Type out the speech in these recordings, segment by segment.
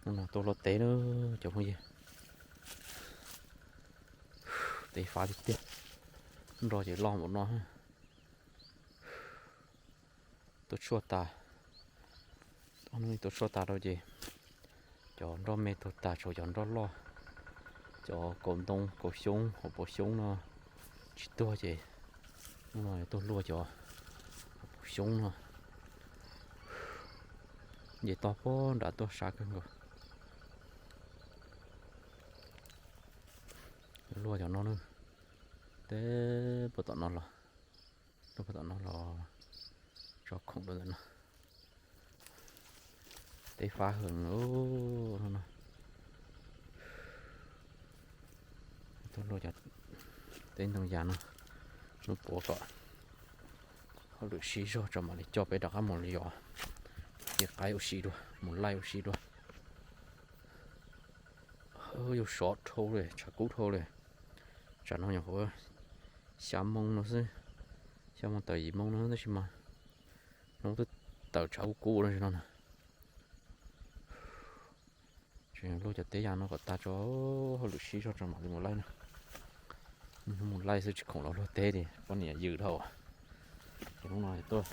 Hnub no tuaj luaj teb na cov phooj ywg, teb fab tiag tiag, nroj ces loj npaum no. Tuaj tshuaj tas, tuaj tshuaj tas rau ces cov nroj me tuag tas tshuav cov nroj loj, cov kaus ntoo kaus xyoob hauv paus xyoob no tsis tuag ces hnub no tuaj luaj cov hauv paus xyoob no. Nce toj puag nram tuaj sab kawg nkaus. Luaj cov no na, teb puag tom no los, luaj puag tom no los tso khoom rau ntawm no. Teb fab heev no. Tuaj luaj cov teb ntoo yas no, hnub puav kom hauj lwm sib zog tso mam li coj peb rov qab mus yos, tiv qaib ua si dua, mus laij ua si dua. Yuav sov dhau li, tshav kub dhau li. Tsam no nyuam qhuav xya moo no xwb, xya moo tawm yim moo no tab sis mas hnub twb tawm tshav kub kub no no na. Tseem luaj cov teb yas no kom tag tso, hauj lwm sib zog tso mam li mus laij na. Mus laij xwb tsis khoom los luaj teb li poj niam yws dhau. Ces hnub no tuaj,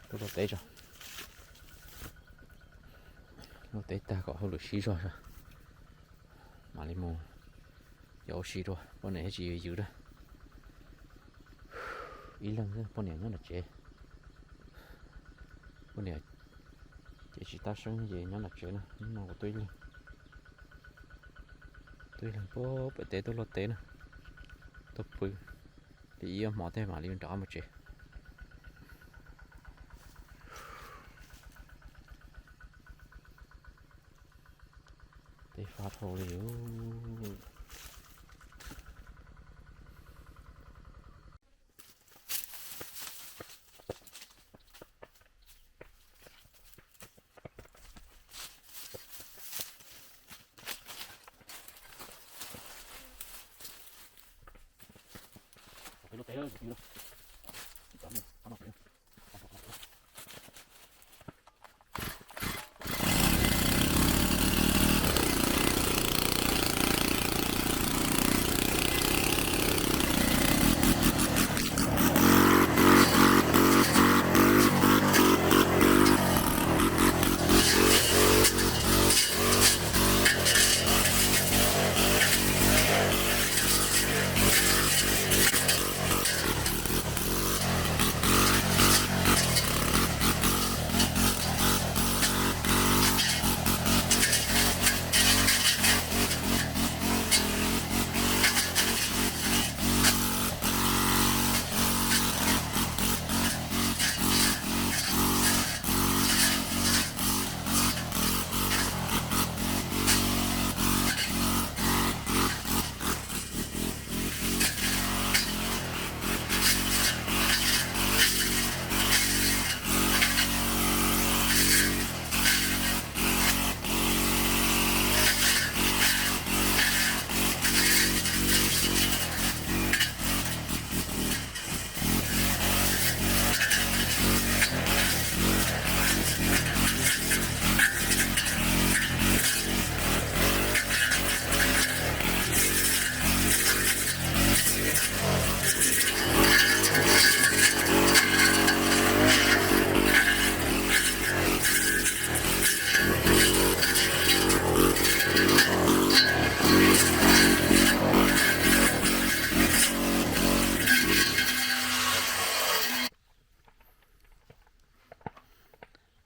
tuaj luaj teb tso, luaj teb tag kom hauj lwm sib zog tso mam li mus yos ua si dua, poj niam thiaj tsis yws yws na. Ib leeg xwb, poj niam nyob nram tsev, poj niam ces tsis tab seeb ces nyob nram tsev na. Hnub no kuv tuaj ib leeg, tuaj ib leeg puag pem teb tuaj luaj teb na, tuaj pw li ib ob hmo tej mam li rov qab mus tsev. Teb fab dhau li.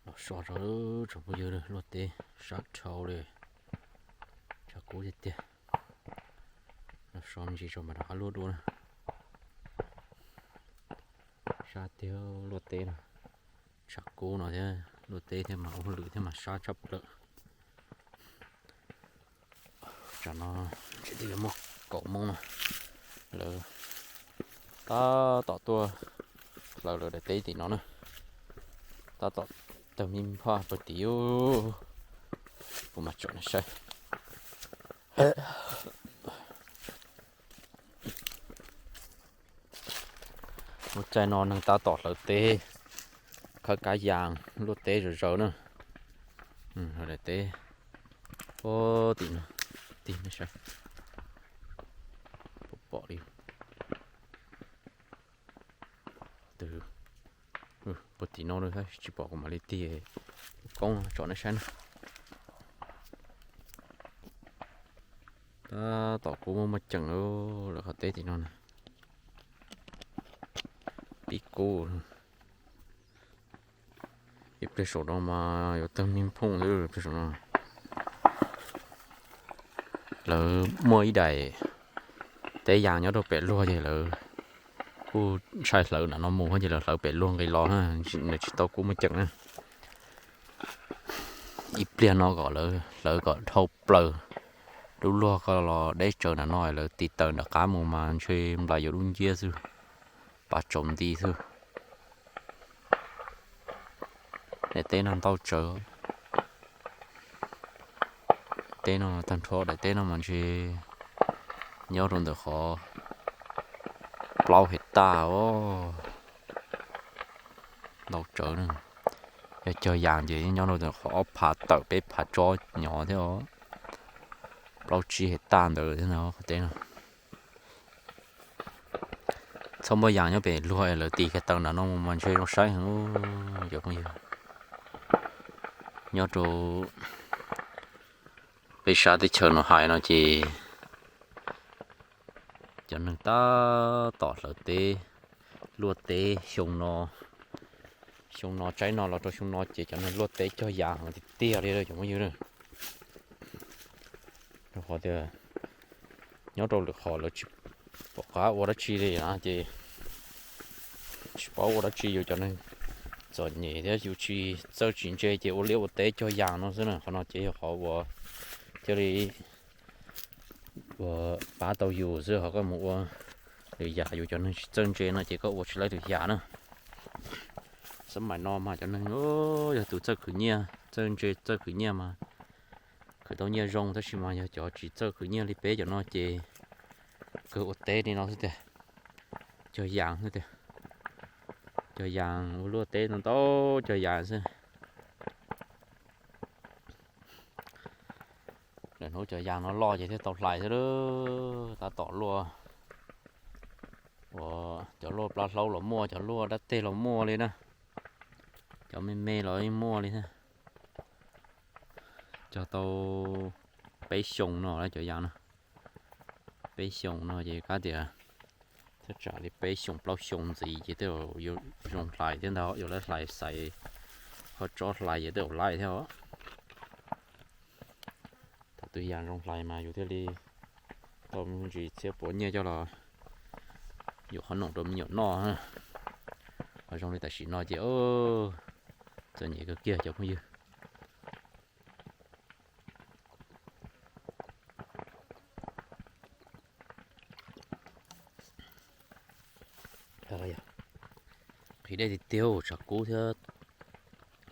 Los so tso tsoom phooj ywg, luaj teb sab dhau li, tshav kub tiag tiag. Los so me ntsis tso mam rov qab luaj dua na. Sab tiag luaj teb no, tshav kub no thiab luaj teb thiab mas ua hauj lwm thiab mas sab tshaj plaws. Tsam no tseem twb yuav muaj kaum moo no, lawv tab tom tuaj hlawv lawv daim teb tim no na, tab tom tawg mi phaj pawg tim, kuv mam tsom nej saib. Lub caij no neeg tab tom hlawv teb, khawb kab yas, luaj teb zom zaws na. Daim teb puag tim no, tig nej saib, pom pom li. Puag tim no tsis pom, kuv mam li tig koob tsom nej saib na. Tab tom kub muaj muaj ceem lawm qhov teb tim no na. Pib kub. Ib pliag saum no mas yuav tawg me phooj xwb pliag saum no. Lawv muaj ib daim teb yas nyob rau pem luag ces lawv kuj ntshai hlawv nram no mus ces lawv hlawv pem luag nqis los, nws tsis tau kub muaj ceem na. Ib pliag no kom lawv hlawv kom dhau plaws lub luag ko los deb tsawv nram no, lawv tig taws nram qab mus mas ntshe nplais yuav dub nciab xwb, pas tsaus nti xwb. Daim teb no ntau tsawv. Teb no tag nrho daim teb no mas ntshe nyob rau ntawm qhov plaub hais taj os. Ntau tsawv na. Yog cog yas ces nyob rau ntawm qhov ob phav tawm peb phav tsob nyov thiab os. Plaub tsib hais taj ntawd thiab na qhov teb no. Txhob muaj yas nyob pem luag es lawv tig kiag taws nram no mus mas ntshe zoo saib heev cov phooj ywg. Nyob rau peb sab teb chaws no hais no ces cov neeg tab tom hlawv teb, luaj teb xyoo no, xyoo no tsaib no los rau xyoo no ces cov neeg luaj teb cog yas heev tiag tiag li cov phooj ywg. Rau qhov tias nyob rau lwm qhov lawv tsis pom qab ua dab tsi li na ces tsis paub ua dab tsi, yus cov neeg txom nyem thiab yus tsis txawj tsis ntse ces ua liaj ua teb cog yas no xwb na. Qhov no ces yog qhov uas thiaj li uas pab tau yus xwb, ho koj mus ua lwm yam yus cov neeg tsis txawj ntse no ces koj ua tsis laib lwm yam na. Xab maim no mas cov neeg yog tus txawj khwv nyiaj txawj ntse txawj khwv nyiaj mas khwv tau nyiaj zoo, tab sis mas yog cov tsis txawj khwv nyiaj li peb cov no ces kawg ua teb li no xwb tiag, cog yas xwb tiag, cog yas ua luaj teb ntau ntau cog yas xwb. Lawm hnub cov yas no loj ces thiaj tau hlais xwb. Tab tom luaj, uas cov luaj plab hlaub los muaj, cov luaj dab teg los muaj li na, cov me me los yeej muaj li thiab. Cog tau peb xyoos no cov yas no, peb xyoos no ces kav tias thaj tsam li peb xyoos plaub xyoos ntxiv ces tej zaum yuav zoo hlais thiab ntag, yuav lawv hlais xaiv qhov tsob hlais ces tej zaum laij thiab os. Thaum twg yas zoo hlais mas yus thiaj li tau me ntsis txhiab puav nyiaj coj los yuav qhov noom rau me nyuam noj. Ho zoo li tam sim no ces txom nyem kawg kiag cov phooj ywg. Nqhis dej tiag tiag, tshav kub thiab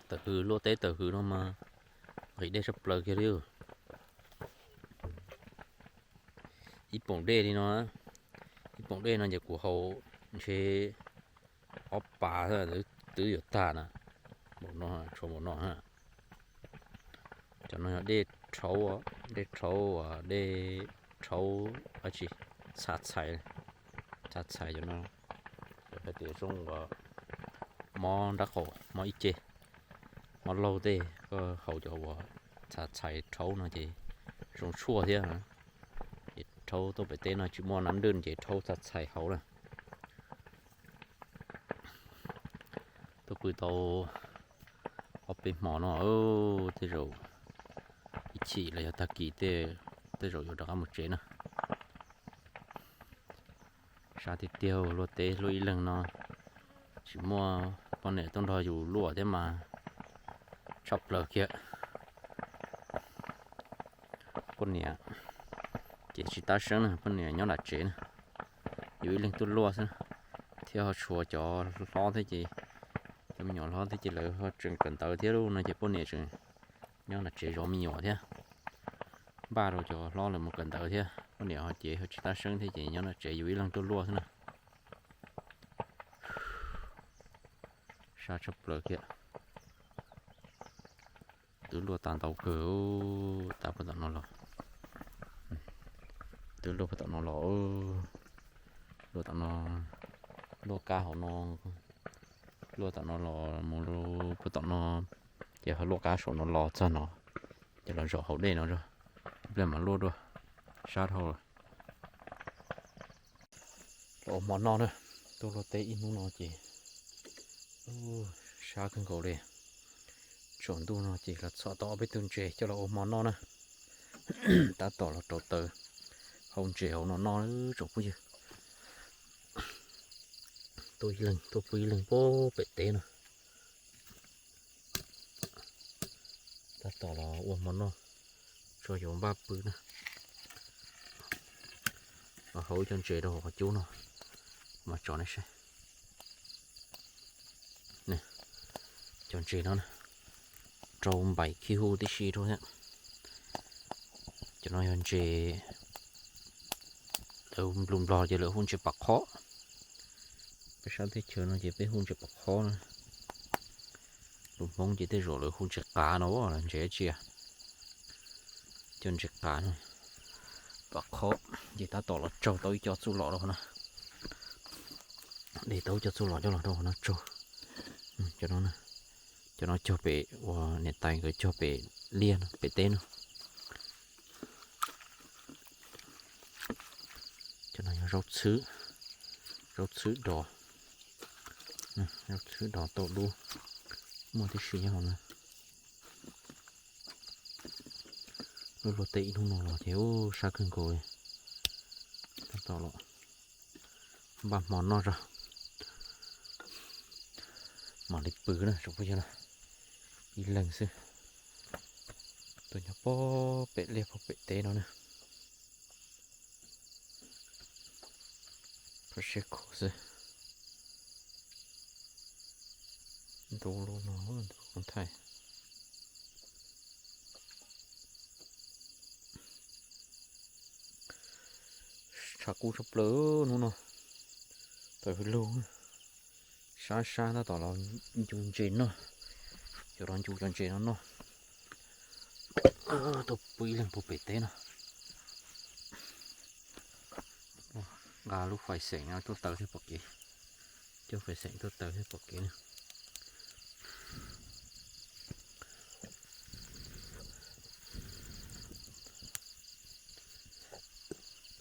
tawm hws, luaj teb tawm hws no mas nqhis dej tshaj plaws kiag li. Ib poom dej li no, ib poom dej no ces kuv haus ntshe ob pas twb yuav tag na. Npaum no, tshuav npaum no. Cov no yog dej rhaub, dej rhaub, dej rhaub dab tsi, txha txhais, txha txhais cov no. Cov hais tias zoo uas mob nrab qaum, mob ib ce, mob laug tej, koj haus cov uas txha txhais rhaub no ces zoo tshuaj thiab. Ces rhaub tuaj pem teb no tsis muaj nab nrwj ces rhaub txha txhais haus na. Tuaj pw tau ob peb hmo no, tej zaum ib chim los yog tag kis tej, tej zaum yuav rov qab mus tsev na. Sab tiag tiag, luaj teb luaj ib leeg no, tsis muaj poj niam tuaj nrog yus luaj thiab mas tshaj plaws kiag. Poj niam ces tsis tab seeb na, poj niam nyob nram tsev na, yus ib leeg tuaj luaj xwb, thiab ho tshuav cov hlob thiab ces, cov me nyuam hlob thiab ces lawv ho tseem kawm ntawv thiab lauj no ces poj niam tseem nyob nram tsev zov me nyuam thiab, npaj rau cov hlob lawv mus kawm ntawv thiab. Poj niam ho ces ho tsis tab seeb thiab ces nyob nram tsev yus ib leeg tuaj luaj xwb na. Sab tshaj plaws kiag. Twb luaj tag ntau kawg, tag puag tom no los. Twb luaj puag tom no los, luaj tom no, luaj kab hauv no, luaj tom no los mus puag tom no, ces ho luaj kab saum no los txog no, ces los zaum hauv dej no, ib pliag mam luaj dua, sab dhau. Los ua hmo noj na, tuaj luaj teb ib hnub no ces sab kawg nkaus li. Tsaus ntuj no ces los txhom tau ob peb tug ntses coj los ua hmo noj na. Tab tom los rauv taws hau ntses hauv no noj tsoom phooj ywg. Tuaj ib leeg, tuaj pw ib leeg puag pem teb no. Tab tom los ua hmo noj tso yuav npaj pw na. Los hau ib co ntses rau hauv qhov cub no mas tso nej saib. Cov ntses no rau npaim khib hu tib si rau thiab. Cov no yog ntses, lawv nplus Nplog ces lawv hu ntses pam qhob. Peb sab teb chaws no ces peb hu ntses pam qhob na. Lus Hmoob ces tej zaum lawv hu ntses qav no, ntses dab tsi, cov ntses qav no, pam qhob. Ces tab tom los tsaug tau ib co txuj lom rau qhov no, de tau ib co txuj lom coj los rau qhov no tsaug. Cov no, cov no cog pem uas niam tais nkawd cog pem liaj no, pem teb no. Cov no yog zaub txhwb, zaub txhwb dov, zaub txhwb dov tau dub, muaj tib si nyob hauv no. Luaj luaj teb ib hnub no los ces ub sab kawg nkaus li. Tab tom los npaj hmo noj tso, mam li pw na tsoom phooj ywg na. Ib leeg xwb, tuaj nyob puag pem liaj puag pem teb no na. Pab siab khuav xwb. Ntub lub no, ntub koob thaij. Tshav kub tshaj plaws hnub no. Tawm hwj lug, sab sab tab tom los ncu ntses noj. Cov los ncu cov ntses no noj. Tuaj pw ib leeg puag pem teb no. Nqa lub fais xeem no tuaj taws thiab pom kev. Coj fais xeem tuaj taws thiab pom kev na.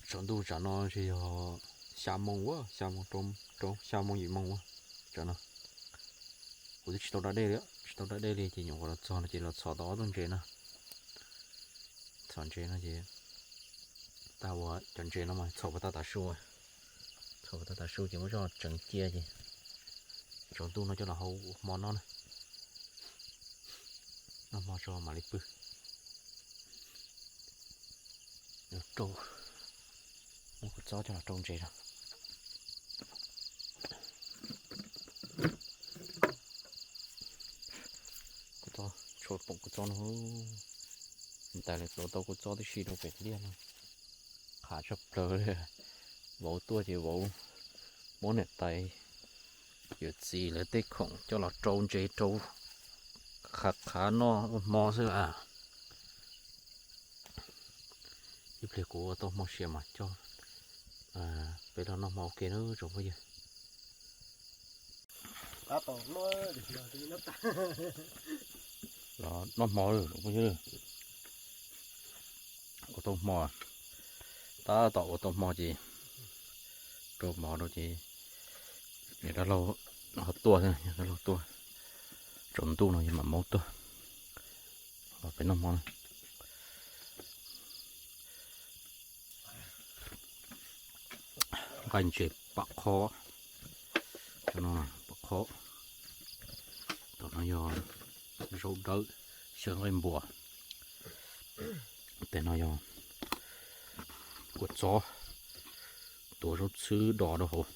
Tsaus ntuj tsam no ntshe yog xya moo ua, xya moo rau, xya moo yim moo ua. Tsam no kuv twb tsis tau da dej li, tsis tau da dej li ces nyuam qhuav los txog no ces los txhom tau ob tug ntses no. Txhom ntses no ces tag ua cov ntses no mas txhom puas tau tav su, txhom puas tau tav su ces muab zoj tseev cia ces tsaus ntuj no coj los hau hmo noj na. Noj hmo tso mam li pw. Rau, muab kua txob coj los rau ntses no. Kua txob, tshuav poom kua txob no. Niam tais lawv tuav tau kua txob tib si rau pem liaj no. Qhav tshaj plaws li. Vauv tuaj ces vauv muab niam tais yawm txiv lawv tej khoom coj los rau ntses rau qhav qhav noj ua hmo xwb as. Ib pliag kuv ua tau hmo siav mas coj peb los noj hmo ua ke nawb tsoom phooj yw. Los noj hmo tsoom phooj yw. Ua tau hmo, tab tom ua tau hmo ces rau mov rau ces niam dab laug ho tuaj thiab, dab laug tuaj, tsaus ntuj no yog mam maub tuaj. Los peb noj hmo na. Nqaij ntses pam qhob, pam qhob. Tom no yog zaub dawb, xyaw nqaij npuas. Tes no yog kua txob, tuav zaub txhwb do rau hauv.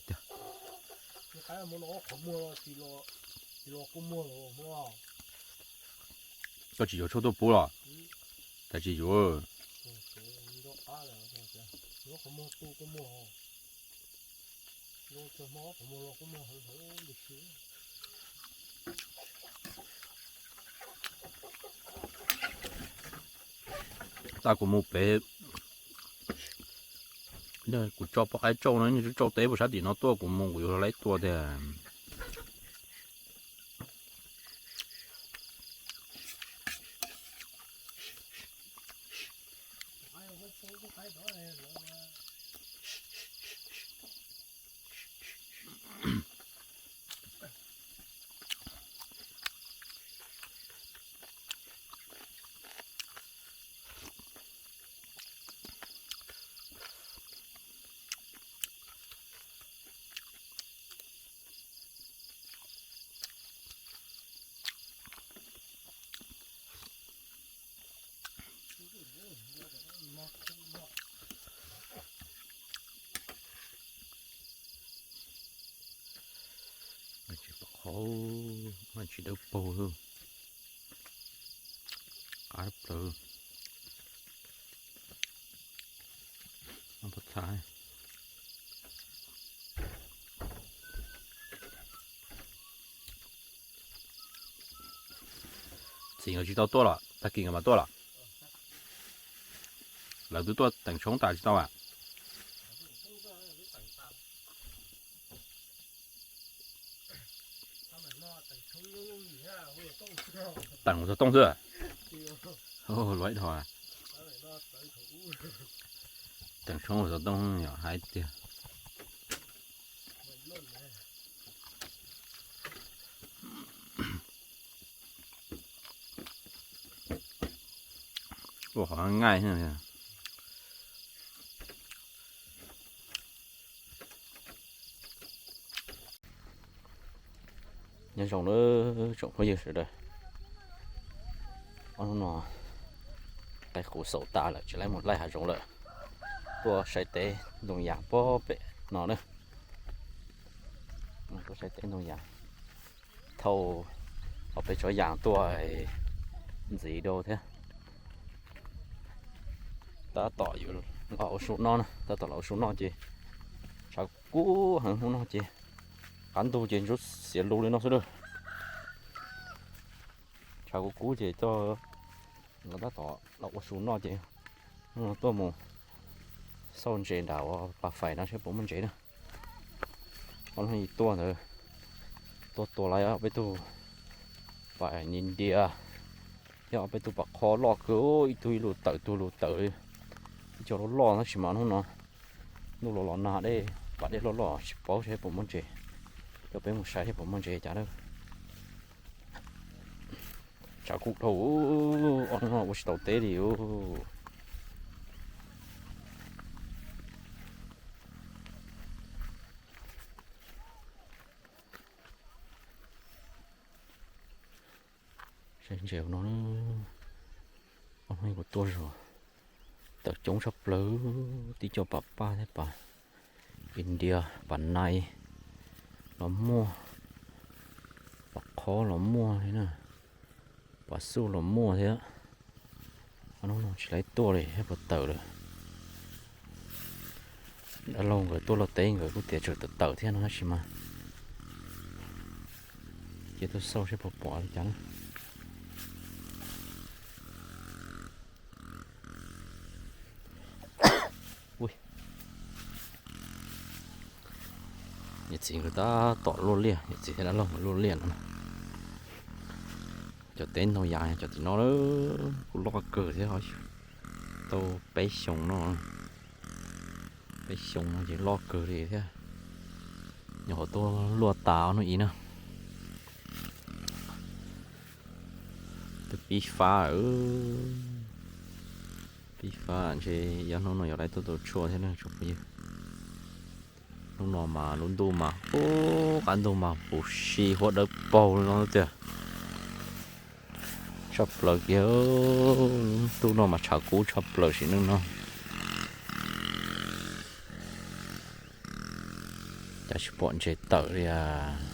Tiag, Koj tsis yuav tshuaj tuaj pub los? Cas tsis yuav? Tab kuv mus pem, kuv tso poj qaib tsauj no, tsauj teb puag sab tim no tuaj, kuv mus kuv yuav hlais tua tiag. Tsis dawb paug, qab plaws. Txiv nkawd tsis tau tuaj los tag kis nkawd mam tuaj los? Lawv twb tuaj teem tshoob tas tsis tau a? Teem txog tooj xwb. Luag ib dhos. Teem tshoob txog tooj yom, hais tiag. Ua qhov nqaij. Nyob zoo nawb tsoom phooj ywg sawv daws. Ob hnub no qaib qus xaus tas lawm tsis laib mus laij hav zoov lawm. Tuaj saib teb ntoo yas pob pem no na. Tuaj saib teb ntoo yas, thauj ob peb tsob yas tuaj ntxiv rau thiab. Tab tom yuav los ua su noj na, tab tom los ua su noj ces tshav kub heev hnub no ces qab ntug ces ntsuab xiav lus li no xwb lawm. Tshav kub kub ces coj, tab tom los ua su noj ces hnub no tuaj mus xauj ntses nram ua pas fais no seb puas muaj ntses na. Ob hnub ib tuaj ntawd tuaj tua lawm ob peb tug pas India thiab ob peb tug pas qhob loj kawg, ib tug ib lus tawm ib tug lus tawm, ib co loj loj tab sis mas hnub no ntuj los los nag dej, pas dej loj loj tsis paub seb puas muaj ntses. Coj peb mus saib seb puas muaj ntses cas na. Tshav kub dhau, ob hnub no ua tsis tau teb li. Saib ntses no, ob hnub kuv tuaj zog tawm coob tshaj plaws, tib co pas paj thiab pas India, pas nai los muaj, pas qhob los muaj li na, pas xuj los muaj thiab. Ob hnub no tsis laib tuaj li thiab, puas tawm lawm. Dab laug nkawd tuaj luaj teb nkawd kuj tias tseem tawm tawm thiab no tab sis mas cia tuaj xauj seb puas pom li cas na. Niam txiv nkawd tab tom luaj liaj, niam txiv thiab dab laug nkawd luaj liaj no. Cov teb ntoo yas cov tim no kuj loj kawg thiab, tau peb xyoo no, peb xyoo no ces loj kawg li thiab. Nyuam qhuav tuaj luaj tas ob hnub ib na. Twb pib fab, pib fab ntshe ib ob hnub no yuav laib tuaj tau tshuaj thiab na tsoom phooj ywg. Hnub no mas lub ntuj mas, ub, qab ntuj mas puv si huab dawb paug li no tiag. Tshaj plaws kiag, lub ntuj no mas tshav kub tshaj plaws sim neej no. Cas tsis pom ntses tawm li as.